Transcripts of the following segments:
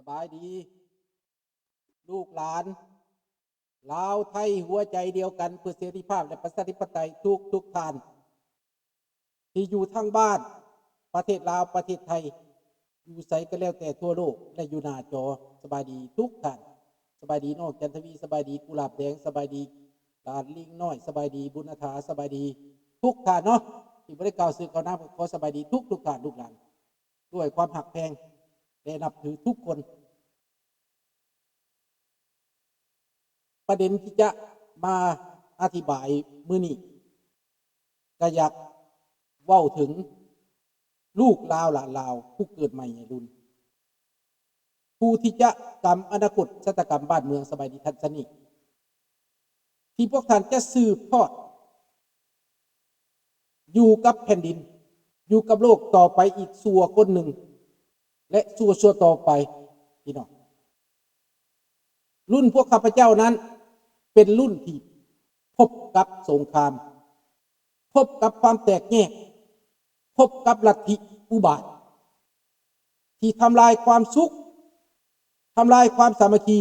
ສະບາຍດີ ລູກຫຼານລາວໄທຫົວໃຈດຽວກັນເພື່ອເສລີພາບ ແລະ ປະຊາທິປະໄຕ ທຸກໆທ່ານ ທີ່ຢູ່ທາງບ້ານ ປະເທດລາວ ປະເທດໄທ ຢູ່ໃສກໍແລ້ວແຕ່ທົ່ວໂລກ ແລະ ຢູ່ໜ້າຈໍ. ສະບາຍດີທຸກທ່ານ. ສະບາຍດີນ້ອງຈັນທະວີ, ສະບາຍດີກຸຫຼາບແດງ, ສະບາຍດີຫຼານລິງນ້ອຍ, ສະບາຍດີບຸນນາຖາ, ສະບາຍດີທຸກທ່ານເນາະ ທີ່ບໍ່ໄດ້ກ່າວຊື່ກ່າວນາມ. ກໍຂໍສະບາຍດີທຸກໆທ່ານ ລູກຫຼານ ດ້ວຍຄວາມຮັກແພງ ແລະ ນັບຖືທຸກຄົນ. ປະເດັນທີ່ຈະມາອະທິບາຍມື້ນີ້ ກະຢາກເວົ້າເຖິງລູກລາວຫຼານລາວ ຜູ້ເກີດໃໝ່ໃນລຸ້ນ ຜູ້ທີ່ຈະກຳອະນາຄົດຊະຕາກຳບ້ານເມືອງ. ສະບາຍດີທ່ານຊະນີ ທີ່ພວກທ່ານຈະສືບທອດ ຢູ່ກັບແຜ່ນດິນ ຢູ່ກັບໂລກຕໍ່ໄປອີກຊົ່ວຄົນໜຶ່ງ ແລະ ຊົ່ວໆຕໍ່ໄປ. ພີ່ນ້ອງ ລຸ້ນພວກຂ້າພະເຈົ້ານັ້ນເປັນລຸ້ນທີ່ພົບກັບສົງຄາມ, ພົບກັບຄວາມແຕກແຍກ, ພົບກັບລັດທິອຸບາດ ທີ່ທຳລາຍຄວາມສຸກ, ທຳລາຍຄວາມສາມັກຄີ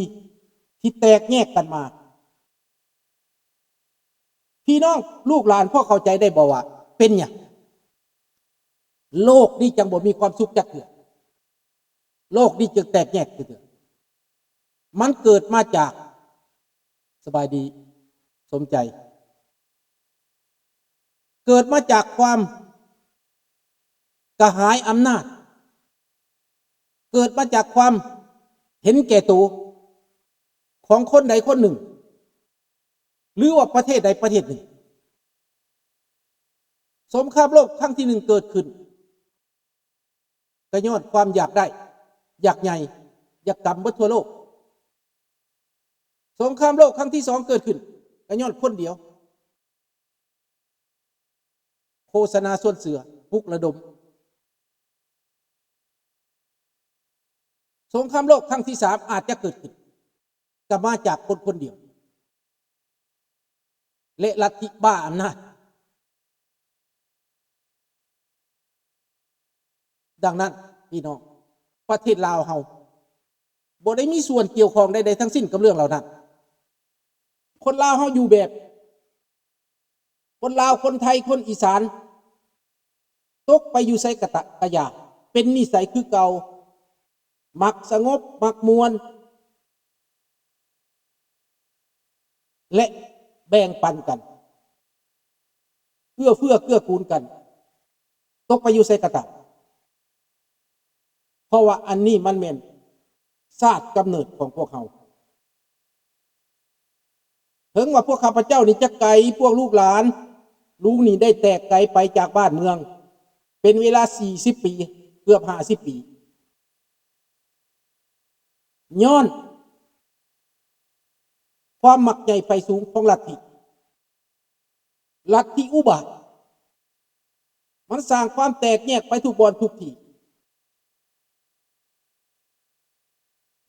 ທີ່ແຕກແຍກກັນມາ. ພີ່ນ້ອງລູກຫຼານພໍເຂົ້າໃຈໄດ້ບໍ່ວ່າເປັນຫຍັງໂລກນີ້ຈັ່ງບໍ່ມີຄວາມສຸກຈັກເທື່ອ? ໂລກນີ້ຈຶ່ງແຕກແຍກເທື່ອ ມັນເກີດມາຈາກ ສະບາຍດີສົມໃຈ ເກີດມາຈາກຄວາມກະຫາຍອຳນາດ, ເກີດມາຈາກຄວາມເຫັນແກ່ໂຕຂອງຄົນໃດຄົນໜຶ່ງ ຫຼືວ່າປະເທດໃດປະເທດໜຶ່ງ. ສົງຄາມໂລກຄັ້ງທີໜຶ່ງເກີດຂຶ້ນ ກໍຍ້ອນຄວາມຢາກໄດ້ ຢາກໃຫຍ່ ຢາກກຳເບິດທົ່ວໂລກ. ສົງຄາມໂລກຄັ້ງທີສອງເກີດຂຶ້ນ ກໍຍ້ອນຄົນດຽວ ໂຄສະນາຊວນເຊື່ອ ປຸກລະດົມ. ສົງຄາມໂລກຄັ້ງທີສາມອາດຈະເກີດຂຶ້ນ ກໍມາຈາກຄົນຄົນດຽວ ແລະ ລັດທິບ້າອຳນາດ. ດັ່ງນັ້ນ ພີ່ນ້ອງ ປະເທດລາວເຮົາບໍ່ໄດ້ມີສ່ວນກ່ຽວຂ້ອງໃດໆທັງສິ້ນກັບເລື່ອງເຫຼົ່ານັ້ນ. ຄົນລາວເຮົາຢູ່ແບບ ຄົນລາວ ຄົນໄທ ຄົນອີສານ ຕົກໄປຢູ່ໃສກະຕະ ກະຢ່າ ເປັນນິໄສຄືເກົ່າ ມັກສະຫງົບ ມັກມ່ວນ ແລະ ແບ່ງປັນກັນ ເອື້ອເຟື້ອເກື້ອກູນກັນ ຕົກໄປຢູ່ໃສກໍຕາມ ເພາະວ່າອັນນີ້ມັນແມ່ນຊາດກຳເນີດຂອງພວກເຮົາ. ເຖິງວ່າພວກຂ້າພະເຈົ້ານີ້ຈະໄກ ພວກລູກຫຼານລຸງນີ້ໄດ້ແຕກໄກໄປຈາກບ້ານເມືອງ ເປັນເວລາສີ່ສິບປີ ເກືອບຫ້າສິບປີ ຍ້ອນຄວາມມັກໃຫຍ່ໃຝ່ສູງຂອງລັດທິ ລັດທິອຸບາດ ມັນສ້າງຄວາມແຕກແຍກໄປທຸກບ່ອນທຸກທີ່.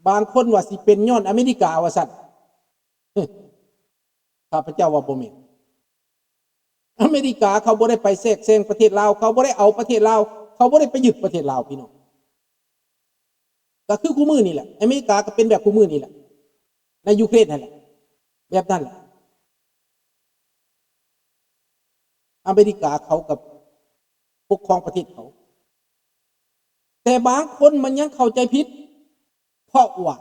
ບາງຄົນວ່າຊິເປັນຍ້ອນອາເມລິກາວ່າຊັ້ນ ຂ້າພະເຈົ້າວ່າບໍ່ແມ່ນ. ອາເມລິກາເຂົາບໍ່ໄດ້ໄປແຊກແຊງປະເທດລາວ ເຂົາບໍ່ໄດ້ເອົາປະເທດລາວ ເຂົາບໍ່ໄດ້ໄປຍຶດປະເທດລາວ ພີ່ນ້ອງ. ກໍຄືຄູ່ມື້ນີ້ແຫຼະ ອາເມລິກາກໍເປັນແບບຄູ່ມື້ນີ້ແຫຼະ ໃນຢູເຄຣນຫັ້ນແຫຼະ ແບບນັ້ນແຫຼະ. ອາເມລິກາເຂົາກໍປົກຄອງປະເທດເຂົາ ແຕ່ບາງຄົນມັນຍັງເຂົ້າໃຈຜິດ ເພາະວ່າ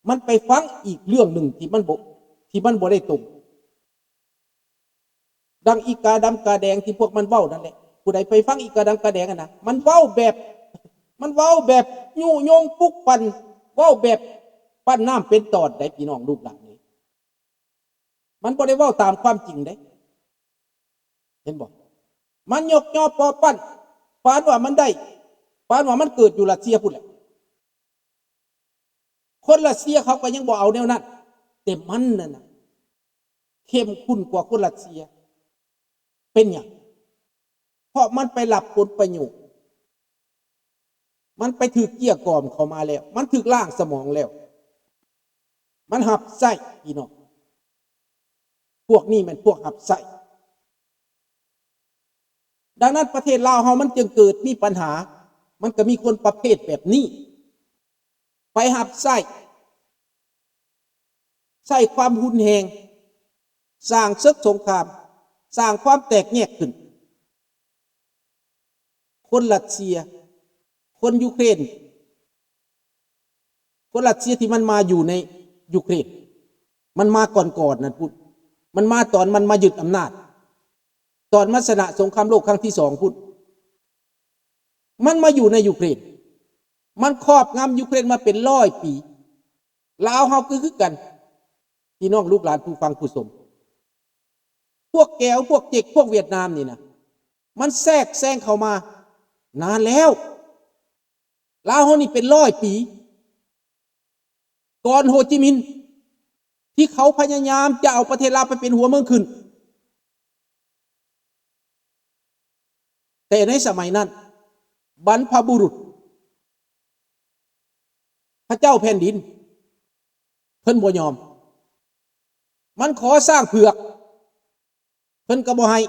ມັນໄປຟັງອີກເລື່ອງໜຶ່ງທີ່ມັນບໍ່ ທີ່ມັນບໍ່ໄດ້ຕົງ. ດັ່ງອີກາດຳກາແດງທີ່ພວກມັນເວົ້ານັ້ນແຫຼະ ຜູ້ໃດໄປຟັງອີກາດຳກາແດງຫັ້ນນະ ມັນເວົ້າແບບ ມັນເວົ້າແບບຍຸຍົງປຸກປັ່ນ ເວົ້າແບບປັ້ນນ້ຳເປັນຕອນໃດ໋ ພີ່ນ້ອງລູກຫຼານເອີຍ. ມັນບໍ່ໄດ້ເວົ້າຕາມຄວາມຈິງເດ້ ເຫັນບໍ່? ມັນຍົກຍໍປໍ້ປັ້ນ ປານວ່າມັນໄດ້ ປານວ່າມັນເກີດຢູ່ຣັດເຊຍພຸ້ນແຫຼະ. ຄົນຣັດເຊຍເຂົາກໍຍັງບໍ່ເອົາແນວນັ້ນ ແຕ່ມັນນັ້ນນະເຂັ້ມຂຸ້ນກວ່າຄົນຣັດເຊຍ. ເປັນຫຍັງ? ເພາະມັນໄປຮັບຜົນປະໂຫຍດ ມັນໄປຖືກເກັ່ຍກ່ອມເຂົ້າມາແລ້ວ ມັນຖືກລ້າງສະໝອງແລ້ວ ມັນຮັບໃຊ້ ພີ່ນ້ອງ ພວກນີ້ແມ່ນພວກຮັບໃຊ້. ດັ່ງນັ້ນປະເທດລາວເຮົາມັນຈຶ່ງເກີດມີບັນຫາ ມັນກໍມີຄົນປະເພດແບບນີ້ ໄປຮັບໃຊ້ ໃຊ້ຄວາມຮຸນແຮງ ສ້າງເສິກສົງຄາມ ສ້າງຄວາມແຕກແຍກຂຶ້ນ. ຄົນຣັດເຊຍ ຄົນຢູເຄຣນ ຄົນຣັດເຊຍທີ່ມັນມາຢູ່ໃນຢູເຄຣນ ມັນມາກ່ອນໆນັ້ນພຸ້ນ ມັນມາຕອນມັນມາຍຶດອຳນາດ ຕອນມັນຊະນະສົງຄາມໂລກຄັ້ງທີສອງພຸ້ນ ມັນມາຢູ່ໃນຢູເຄຣນ ມັນຄອບງຳຢູເຄຣນມາເປັນຮ້ອຍປີ. ລາວເຮົາກໍຄືກັນ ພີ່ນ້ອງລູກຫຼານຜູ້ຟັງຜູ້ຊົມ ພວກແກວ ພວກເຈັກ ພວກຫວຽດນາມນີ້ນະ ມັນແຊກແຊງເຂົ້າມານານແລ້ວ. ລາວເຮົານີ້ເປັນຮ້ອຍປີ ກ່ອນໂຮຈິມິນ ທີ່ເຂົາພະຍາຍາມຈະເອົາປະເທດລາວໄປເປັນຫົວເມືອງຂຶ້ນ. ແຕ່ໃນສະໄໝນັ້ນ ບັນພະບຸລຸດ ພະເຈົ້າແຜ່ນດິນ ເພິ່ນບໍ່ຍອມ ມັນຂໍຊ້າງເຜືອກ ເພິ່ນກໍບໍ່ໃຫ້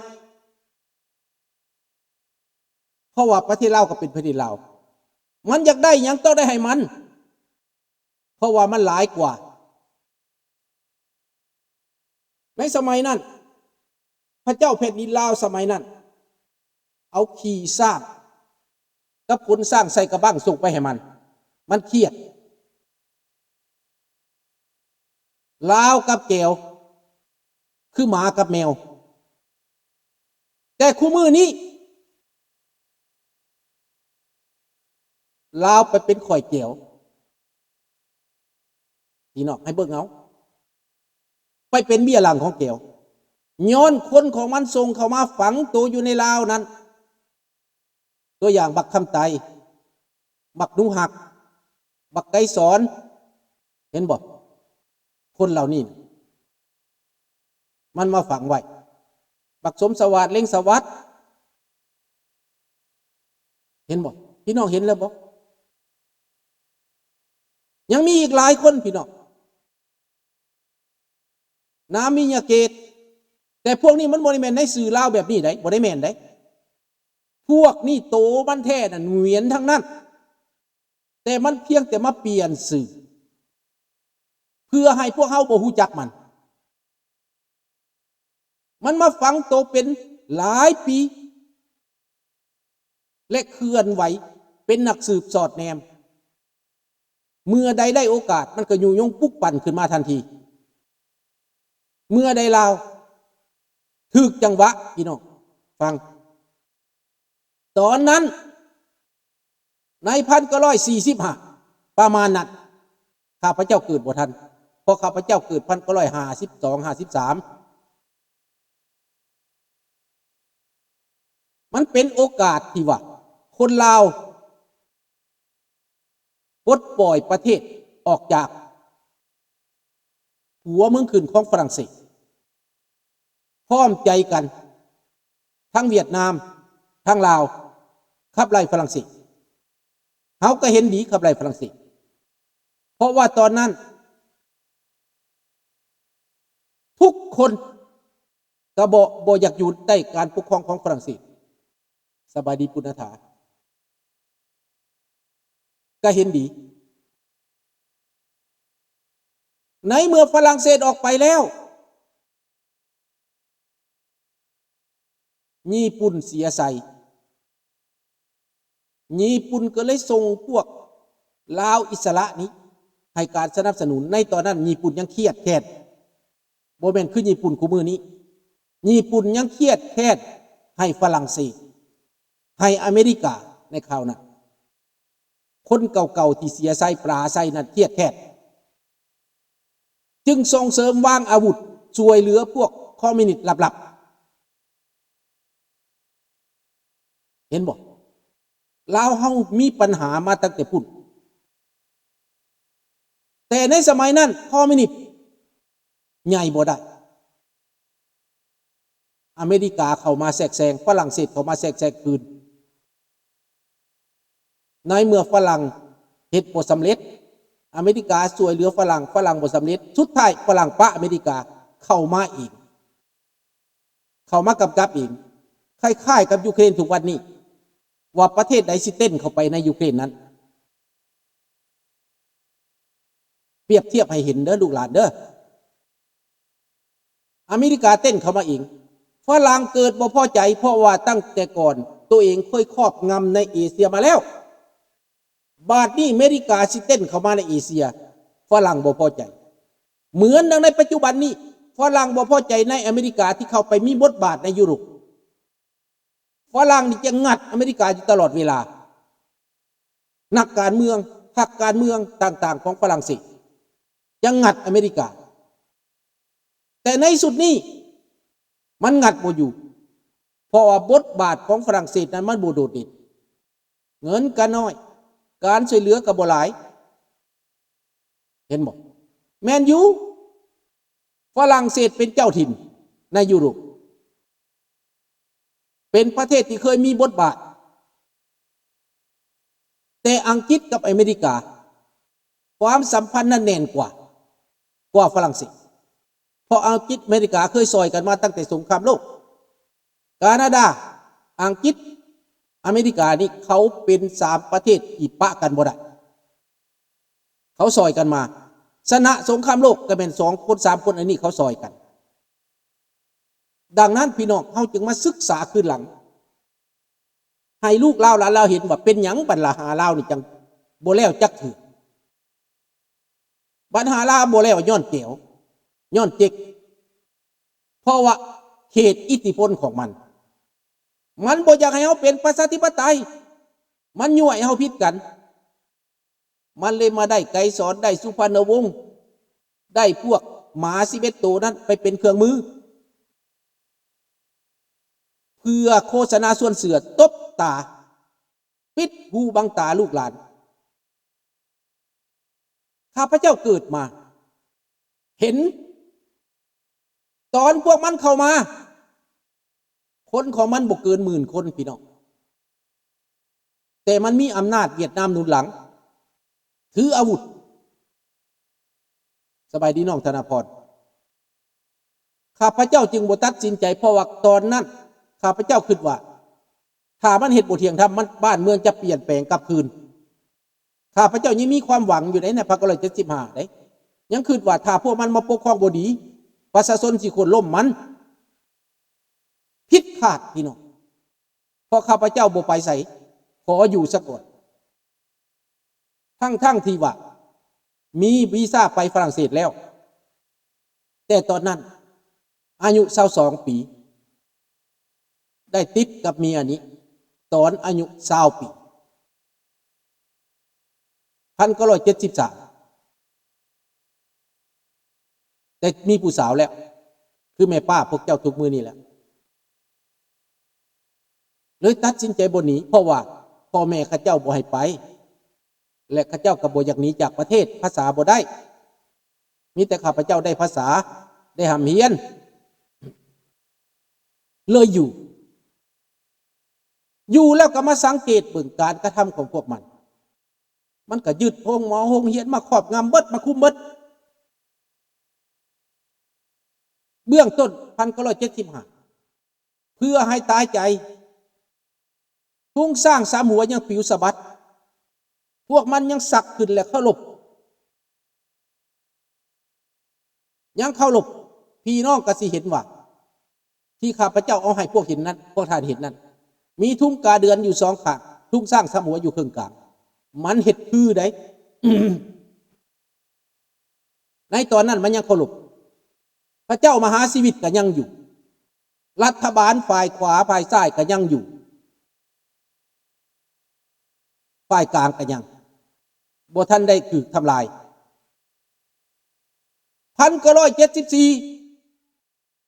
ເພາະວ່າປະເທດລາວກໍເປັນປະເທດລາວ ມັນຢາກໄດ້ຫຍັງຕ້ອງໄດ້ໃຫ້ມັນ ເພາະວ່າມັນຫຼາຍກວ່າ. ໃນສະໄໝນັ້ນ ພະເຈົ້າແຜ່ນດິນລາວສະໄໝນັ້ນ ເອົາຂີ້ຊ້າງກັບຂົນຊ້າງໃສ່ກະບັ້ງສົ່ງໄປໃຫ້ມັນ ມັນຄຽດ. ລາວກັບແກວ ຄືໝາກັບແມວ. ແຕ່ຄູ່ມື້ນີ້ ລາວໄປເປັນຂ້ອຍແກວ ພີ່ນ້ອງໃຫ້ເບິ່ງເອົາ ໄປເປັນເບ້ຍຫຼັງຂອງແກວ ຍ້ອນຄົນຂອງມັນສົ່ງເຂົ້າມາຝັງໂຕຢູ່ໃນລາວນັ້ນ. ຕົວຢ່າງບັກຄຳໄຕ ບັກໜູຮັກ ບັກໄກສອນ ເຫັນບໍ່? ຄົນເຫຼົ່ານີ້ ມັນມາຝັງໄວ້ ບັກສົມສະຫວາດ ເລັງສະຫວັດ ເຫັນບໍ່? ພີ່ນ້ອງເຫັນແລ້ວບໍ່? ຍັງມີອີກຫຼາຍຄົນ ພີ່ນ້ອງ ນາມິຍະເກດ ແຕ່ພວກນີ້ມັນບໍ່ໄດ້ແມ່ນໃນຊື່ລາວແບບນີ້ໃດ໋ ບໍ່ໄດ້ແມ່ນໃດ໋. ພວກນີ້ໂຕມັນແທ້ນັ້ນຫວຽນທັງນັ້ນ ແຕ່ມັນພຽງແຕ່ມາປ່ຽນຊື່ ເພື່ອໃຫ້ພວກເຮົາບໍ່ຮູ້ຈັກມັນ. ມັນມາຝັງໂຕເປັນຫຼາຍປີ ແລະ ເຄື່ອນໄຫວເປັນນັກສືບສອດແນມ. ເມື່ອໃດໄດ້ໂອກາດ ມັນກໍຍຸຍົງປຸກປັ່ນຂຶ້ນມາທັນທີ. ເມື່ອໃດລາວຖືກຈັງຫວະ ພີ່ນ້ອງຟັງ ຕອນນັ້ນ ໃນພັນເກົ້າຮ້ອຍສີ່ສິບຫ້າ ປະມານນັ້ນ ຂ້າພະເຈົ້າເກີດບໍ່ທັນ ເພາະຂ້າພະເຈົ້າເກີດພັນເກົ້າຮ້ອຍຫ້າສິບສອງ ຫ້າສິບສາມ ມັນເປັນໂອກາດທີ່ວ່າຄົນລາວປົດປ່ອຍປະເທດອອກຈາກຫົວເມືອງຂຶ້ນຂອງຝຣັ່ງເສດ ພ້ອມໃຈກັນ ທັງຫວຽດນາມ ທັງລາວ ຂັບໄລ່ຝຣັ່ງເສດ. ເຮົາກໍເຫັນດີຂັບໄລ່ຝຣັ່ງເສດ ເພາະວ່າຕອນນັ້ນ ທຸກຄົນກໍບໍ່ ບໍ່ຢາກຢູ່ໃຕ້ການປົກຄອງຂອງຝຣັ່ງເສດ. ສະບາຍດີປຸນນະຖາ ກໍເຫັນດີ. ໃນເມື່ອຝຣັ່ງເສດອອກໄປແລ້ວ ຍີ່ປຸ່ນເສຍໃສ່ ຍີ່ປຸ່ນກໍເລີຍສົ່ງພວກລາວອິດສະຫຼະນີ້ໃຫ້ການສະໜັບສະໜູນ. ໃນຕອນນັ້ນຍີ່ປຸ່ນຍັງຄຽດແຄ້ນ ບໍ່ແມ່ນຄືຍີ່ປຸ່ນຄູ່ມື້ນີ້. ຍີ່ປຸ່ນຍັງຄຽດແຄ້ນໃຫ້ຝຣັ່ງເສດ ໃຫ້ອາເມລິກາໃນຄາວນັ້ນ. ຄົນເກົ່າໆທີ່ເສຍໄຊປລາໄຊນັ້ນຄຽດແຄ້ນ ຈຶ່ງສົ່ງເສີມວາງອາວຸດຊ່ວຍເຫຼືອພວກຄອມມິວນິດລັບໆ. ເຫັນບໍ່? ລາວເຮົາມີບັນຫາມາຕັ້ງແຕ່ພຸ້ນ ແຕ່ໃນສະໄໝນັ້ນຄອມມິວນິດໃຫຍ່ບໍ່ໄດ້. ອາເມລິກາເຂົ້າມາແຊກແຊງ, ຝຣັ່ງເສດເຂົ້າມາແຊກແຊງຄືນ. ໃນເມື່ອຝຣັ່ງເຮັດບໍ່ສຳເລັດ, ອາເມລິກາຊ່ວຍເຫຼືອຝຣັ່ງ, ຝຣັ່ງບໍ່ສຳເລັດ, ສຸດທ້າຍຝຣັ່ງປະອາເມລິກາເຂົ້າມາເອງ, ເຂົ້າມາກຳກັບເອງ, ຄ້າຍໆກັບຢູເຄຣນທຸກວັນນີ້, ວ່າປະເທດໃດຊິເຕັ້ນເຂົ້າໄປໃນຢູເຄຣນນັ້ນ. ປຽບທຽບໃຫ້ເຫັນເດີລູກຫຼານເດີ. ອາເມລິກາເຕັ້ນເຂົ້າມາເອງ. ຝຣັ່ງເກີດບໍ່ພໍໃຈ ເພາະວ່າຕັ້ງແຕ່ກ່ອນໂຕເອງເຄີຍຄອບງຳໃນເອເຊຍມາແລ້ວ. ບາດນີ້ອາເມລິກາຊິເຕັ້ນເຂົ້າມາໃນເອເຊຍ, ຝຣັ່ງບໍ່ພໍໃຈ. ເໝືອນດັ່ງໃນປັດຈຸບັນນີ້, ຝຣັ່ງບໍ່ພໍໃຈໃນອາເມລິກາທີ່ເຂົ້າໄປມີບົດບາດໃນຢູໂຣບ. ຝຣັ່ງນີ້ຈະງັດອາເມລິກາຢູ່ຕະຫຼອດເວລາ. ນັກການເມືອງ, ພັກການເມືອງຕ່າງໆຂອງຝຣັ່ງເສດຈະງັດອາເມລິກາ. ແຕ່ໃນຊຸດນີ້ມັນງັດບໍ່ຢູ່, ເພາະວ່າບົດບາດຂອງຝຣັ່ງເສດນັ້ນມັນບໍ່ໂດດເດັ່ນ. ເງິນກໍນ້ອຍ, ການຊ່ວຍເຫຼືອກໍບໍ່ຫຼາຍ. ເຫັນບໍ່? ແມ່ນຢູ່, ຝຣັ່ງເສດເປັນເຈົ້າຖິ່ນໃນຢູໂຣບ, ເປັນປະເທດທີ່ເຄີຍມີບົດບາດ, ແຕ່ອັງກິດກັບອາເມລິກາ ຄວາມສຳພັນນັ້ນແໜ້ນກວ່າ, ກວ່າຝຣັ່ງເສດ. ເພາະອັງກິດອາເມລິກາເຄີຍຊ່ອຍກັນມາຕັ້ງແຕ່ສົງຄາມໂລກ. ການາດາ, ອັງກິດ, ອາເມລິການີ້ເຂົາເປັນສາມປະເທດທີ່ປະກັນບໍ່ໄດ້. ເຂົາຊ່ອຍກັນມາ. ຊະນະສົງຄາມໂລກກໍແມ່ນສອງຄົນສາມຄົນອັນນີ້ເຂົາຊ່ອຍກັນ. ດັ່ງນັ້ນພີ່ນ້ອງ, ເຮົາຈຶ່ງມາສຶກສາຄືນຫຼັງ ໃຫ້ລູກລາວຫຼານລາວເຫັນວ່າເປັນຫຍັງບັນຫາລາວນີ້ຈັ່ງບໍ່ແລ້ວຈັກເທື່ອ. ບັນຫາລາວບໍ່ແລ້ວຍ້ອນແກວ, ຍ້ອນເຈັກ, ເພາະວ່າເຂດອິດທິພົນຂອງມັນ, ມັນບໍ່ຢາກໃຫ້ເຮົາເປັນປະຊາທິປະໄຕ, ມັນຍົວະໃຫ້ເຮົາຜິດກັນ. ມັນເລີຍມາໄດ້ໄກສອນ, ໄດ້ສຸພານຸວົງ, ໄດ້ພວກໝາສິບເອັດໂຕນັ້ນໄປເປັນເຄື່ອງມື ເພື່ອໂຄສະນາຊວນເຊື່ອ, ຕົບຕາ, ປິດຫູບັງຕາລູກຫຼານ. ຂ້າພະເຈົ້າເກີດມາເຫັນ ຕອນພວກມັນເຂົ້າມາ, ຄົນຂອງມັນບໍ່ເກີນໝື່ນຄົນ, ພີ່ນ້ອງ, ແຕ່ມັນມີອຳນາດຫວຽດນາມໜູນຫຼັງ, ຖືອາວຸດ. ສະບາຍດີ ນ້ອງທະນາພອນ. ຂ້າພະເຈົ້າຈຶ່ງບໍ່ຕັດສິນໃຈ, ເພາະວ່າຕອນນັ້ນຂ້າພະເຈົ້າຄິດວ່າ ຖ້າມັນເຮັດບໍ່ທ່ຽງທຳ, ມັນ, ບ້ານເມືອງຈະປ່ຽນແປງກັບຄືນ. ຂ້າພະເຈົ້າຍັງມີຄວາມຫວັງຢູ່ໃນ, ໃນພັນເກົ້າຮ້ອຍເຈັດສິບຫ້າເດ້, ຍັງຄິດວ່າຖ້າພວກມັນມາປົກຄອງບໍ່ດີ, ປະຊາຊົນຊິໂຄ່ນລົ້ມມັນ. ຜິດຄາດ, ພີ່ນ້ອງ, ເພາະຂ້າພະເຈົ້າບໍ່ໄປໃສ, ຂໍຢູ່ສາກ່ອນ. ທັງໆທີ່ວ່າມີວີຊາໄປຝຣັ່ງເສດແລ້ວ, ແຕ່ຕອນນັ້ນອາຍຸຊາວສອງປີ, ໄດ້ຕິດກັບເມຍນີ້ຕອນອາຍຸຊາວປີ, ພັນເກົ້າຮ້ອຍເຈັດສິບສາມ, ໄດ້ມີຜູ້ສາວແລ້ວ, ຄືແມ່ປ້າພວກເຈົ້າທຸກມື້ນີ້ແຫຼະ. ເລີຍຕັດສິນໃຈບໍ່ໜີ, ເພາະວ່າພໍ່ແມ່ເຂົາເຈົ້າບໍ່ໃຫ້ໄປ ແລະ ເຂົາເຈົ້າກໍບໍ່ຢາກໜີຈາກປະເທດ, ພາສາບໍ່ໄດ້. ມີແຕ່ຂ້າພະເຈົ້າໄດ້ພາສາ, ໄດ້ຮ່ຳຮຽນ, ເລີຍຢູ່, ຢູ່ແລ້ວກໍມາສັງເກດເບິ່ງການກະທຳຂອງພວກມັນ. ມັນກໍຍຶດໂຮງໝໍໂຮງຮຽນ, ມາຄອບງຳເບິດ, ມາຄຸມເບິດ. ເບື້ອງຕົ້ນ ພັນເກົ້າຮ້ອຍເຈັດສິບຫ້າ ເພື່ອໃຫ້ຕາຍໃຈ, ທຸງຊ້າງສາມຫົວຍັງປິວສະບັດ, ພວກມັນຍັງສັກຂຶ້ນ ແລະ ເຄົາລົບ, ຍັງເຄົາລົບ. ພີ່ນ້ອງກໍຊິເຫັນວ່າ ທີ່ຂ້າພະເຈົ້າເອົາໃຫ້ພວກເຫັນນັ້ນ, ພວກທ່ານເຫັນນັ້ນ, ມີທຸງກາເດືອນຢູ່ສອງຂ້າງ, ທຸງຊ້າງສາມຫົວຢູ່ເຄິ່ງກາງ. ມັນເຮັດຄືໃດ. ໃນຕອນນັ້ນມັນຍັງເຄົາລົບ, ພະເຈົ້າມະຫາຊີວິດກໍຍັງຢູ່, ລັດຖະບານຝ່າຍຂວາຝ່າຍຊ້າຍກໍຍັງຢູ່, ຝ່າຍກາງກໍຍັງບໍ່ທັນໄດ້ຖືກທຳລາຍ. ພັນເກົ້າຮ້ອຍເຈັດສິບສີ່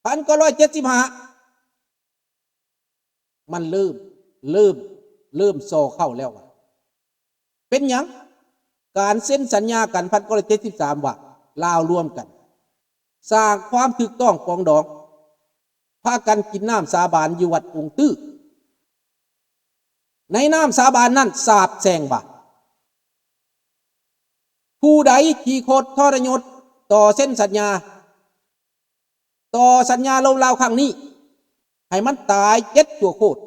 ພັນເກົ້າຮ້ອຍເຈັດສິບຫ້າ ມັນເລີ່ມ, ເລີ່ມ, ເລີ່ມສໍ່ເຂົ້າແລ້ວວ່າ ເປັນຫຍັງ? ການເຊັນສັນຍາກັນ ພັນເກົ້າຮ້ອຍເຈັດສິບສາມ ວ່າລາວລວມກັນ ສ້າງຄວາມຖືກຕ້ອງປອງດອງ, ພາກັນກິນນ້ຳສາບານຢູ່ວັດອົງຕື້. ໃນນ້ຳສາບານນັ້ນສາບແຊ່ງວ່າ ຜູ້ໃດຂີ້ຄົດທໍລະຍົດຕໍ່ເຊັນສັນຍາ, ຕໍ່ສັນຍາລົມລາວຄັ້ງນີ້ ໃຫ້ມັນຕາຍເຈັດຊົ່ວໂຄດ.